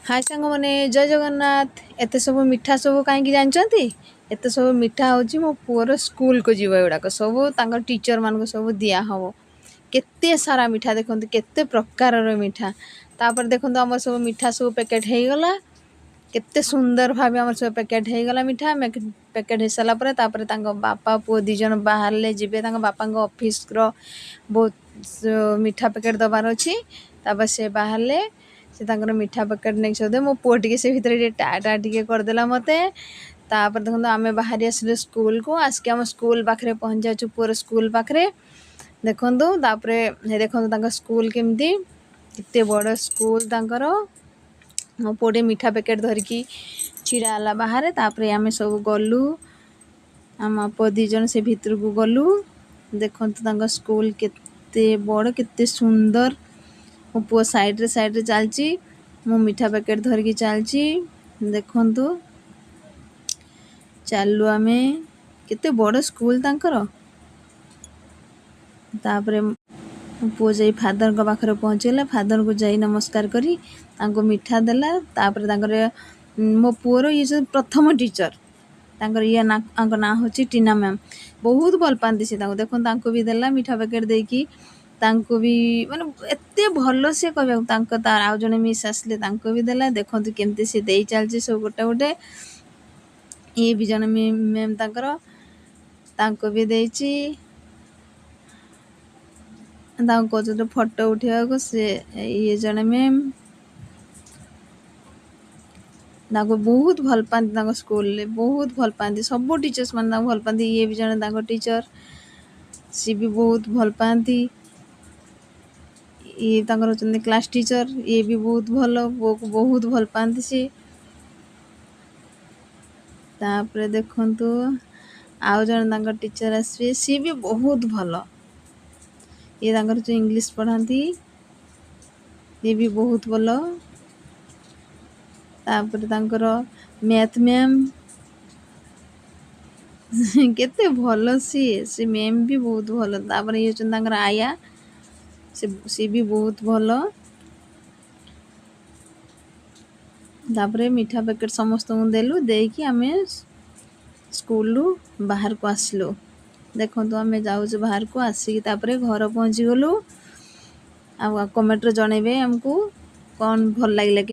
ହାଏ ସାଙ୍ଗମାନେ, ଜୟ ଜଗନ୍ନାଥ। ଏତେ ସବୁ ମିଠା ସବୁ କାହିଁକି ଜାଣିଛନ୍ତି? ଏତେ ସବୁ ମିଠା ହେଉଛି ମୋ ପୁଅର ସ୍କୁଲକୁ ଯିବ। ଏଗୁଡ଼ାକ ସବୁ ତାଙ୍କ ଟିଚରମାନଙ୍କୁ ସବୁ ଦିଆହେବ। କେତେ ସାରା ମିଠା ଦେଖନ୍ତୁ, କେତେ ପ୍ରକାରର ମିଠା। ତାପରେ ଦେଖନ୍ତୁ, ଆମର ସବୁ ମିଠା ସବୁ ପ୍ୟାକେଟ୍ ହେଇଗଲା। କେତେ ସୁନ୍ଦର ଭାବେ ଆମର ସବୁ ପ୍ୟାକେଟ୍ ହେଇଗଲା ମିଠା। ପ୍ୟାକେଟ୍ ହେଇସାରିଲା ପରେ ତାପରେ ତାଙ୍କ ବାପା ପୁଅ ଦୁଇ ଜଣ ବାହାରିଲେ, ଯିବେ ତାଙ୍କ ବାପାଙ୍କ ଅଫିସର ବହୁତ ମିଠା ପ୍ୟାକେଟ୍ ଦେବାର ଅଛି। ତାପରେ ସେ ବାହାରିଲେ, ସେ ତାଙ୍କର ମିଠା ପ୍ୟାକେଟ୍ ନେଇକି ସବୁ। ମୋ ପୁଅ ଟିକେ ସେ ଭିତରେ ଟିକେ ଟା ଟା ଟିକେ କରିଦେଲା ମୋତେ। ତାପରେ ଦେଖନ୍ତୁ, ଆମେ ବାହାରି ଆସିଲୁ ସ୍କୁଲକୁ। ଆସିକି ଆମ ସ୍କୁଲ ପାଖରେ ପହଞ୍ଚି ଯାଉଛୁ, ପୁଅର ସ୍କୁଲ ପାଖରେ। ଦେଖନ୍ତୁ, ତାପରେ ଦେଖନ୍ତୁ ତାଙ୍କ ସ୍କୁଲ କେମିତି, କେତେ ବଡ଼ ସ୍କୁଲ ତାଙ୍କର। ମୋ ପୁଅ ଟିକେ ମିଠା ପ୍ୟାକେଟ୍ ଧରିକି ଛିଡ଼ା ହେଲା ବାହାରେ। ତାପରେ ଆମେ ସବୁ ଗଲୁ, ଆମ ପୁଅ ଦୁଇ ଜଣ ସେ ଭିତରକୁ ଗଲୁ। ଦେଖନ୍ତୁ ତାଙ୍କ ସ୍କୁଲ କେତେ ବଡ଼, କେତେ ସୁନ୍ଦର। ମୋ ପୁଅ ସାଇଡ଼୍ରେ ସାଇଡ଼୍ରେ ଚାଲିଛି, ମୁଁ ମିଠା ପ୍ୟାକେଟ୍ ଧରିକି ଚାଲିଛି। ଦେଖନ୍ତୁ, ଚାଲୁ ଆମେ। କେତେ ବଡ଼ ସ୍କୁଲ ତାଙ୍କର। ତାପରେ ପୁଅ ଯାଇ ଫାଦରଙ୍କ ପାଖରେ ପହଞ୍ଚିଗଲା। ଫାଦରଙ୍କୁ ଯାଇ ନମସ୍କାର କରି ତାଙ୍କୁ ମିଠା ଦେଲା। ତାପରେ ତାଙ୍କର, ମୋ ପୁଅର ଇଏ ଯେଉଁ ପ୍ରଥମ ଟିଚର ତାଙ୍କର, ଇଏ ନା, ତାଙ୍କ ନାଁ ହେଉଛି ଟିନା ମ୍ୟାମ୍। ବହୁତ ଭଲ ପାଆନ୍ତି ସେ ତାଙ୍କୁ। ଦେଖନ୍ତୁ, ତାଙ୍କୁ ବି ଦେଲା ମିଠା ପ୍ୟାକେଟ୍ ଦେଇକି ତାଙ୍କୁ ବି, ମାନେ ଏତେ ଭଲ ସେ କହିବାକୁ। ତାଙ୍କ ତା ଆଉ ଜଣେ ମିସ୍ ଆସିଲେ, ତାଙ୍କୁ ବି ଦେଲା। ଦେଖନ୍ତୁ କେମିତି ସେ ଦେଇ ଚାଲିଛି ସବୁ ଗୋଟେ ଗୋଟେ। ଇଏ ବି ଜଣେ ମ୍ୟାମ୍ ତାଙ୍କର, ତାଙ୍କୁ ବି ଦେଇଛି। ତାଙ୍କୁ କହୁଛନ୍ତି ଫଟୋ ଉଠେଇବାକୁ ସେ। ଇଏ ଜଣେ ମ୍ୟାମ୍, ତାଙ୍କୁ ବହୁତ ଭଲ ପାଆନ୍ତି। ତାଙ୍କ ସ୍କୁଲରେ ବହୁତ ଭଲ ପାଆନ୍ତି, ସବୁ ଟିଚର୍ସ ମାନେ ତାଙ୍କୁ ଭଲ ପାଆନ୍ତି। ଇଏ ବି ଜଣେ ତାଙ୍କ ଟିଚର, ସିଏ ବି ବହୁତ ଭଲ ପାଆନ୍ତି। ଇଏ ତାଙ୍କର ହେଉଛନ୍ତି କ୍ଲାସ୍ ଟିଚର, ଇଏ ବି ବହୁତ ଭଲ, ପୁଅକୁ ବହୁତ ଭଲ ପାଆନ୍ତି ସିଏ। ତାପରେ ଦେଖନ୍ତୁ, ଆଉ ଜଣେ ତାଙ୍କ ଟିଚର ଆସିବେ, ସିଏ ବି ବହୁତ ଭଲ। ଇଏ ତାଙ୍କର ଯେଉଁ ଇଂଲିଶ ପଢ଼ାନ୍ତି, ଇଏ ବି ବହୁତ ଭଲ। ତାପରେ ତାଙ୍କର ମ୍ୟାଥ୍ ମ୍ୟାମ୍, କେତେ ଭଲ ସିଏ, ସେ ମ୍ୟାମ୍ ବି ବହୁତ ଭଲ। ତାପରେ ଇଏ ହେଉଛନ୍ତି ତାଙ୍କର ଆୟା, ସେ ସିଏ ବି ବହୁତ ଭଲ। ତାପରେ ମିଠା ପ୍ୟାକେଟ୍ ସମସ୍ତଙ୍କୁ ଦେଲୁ। ଦେଇକି ଆମେ ସ୍କୁଲରୁ ବାହାରକୁ ଆସିଲୁ। ଦେଖନ୍ତୁ, ଆମେ ଯାଉଛୁ ବାହାରକୁ ଆସିକି। ତାପରେ ଘର ପହଞ୍ଚିଗଲୁ। ଆଉ କମେଣ୍ଟରେ ଜଣେଇବେ ଆମକୁ କ'ଣ ଭଲ ଲାଗିଲା କି।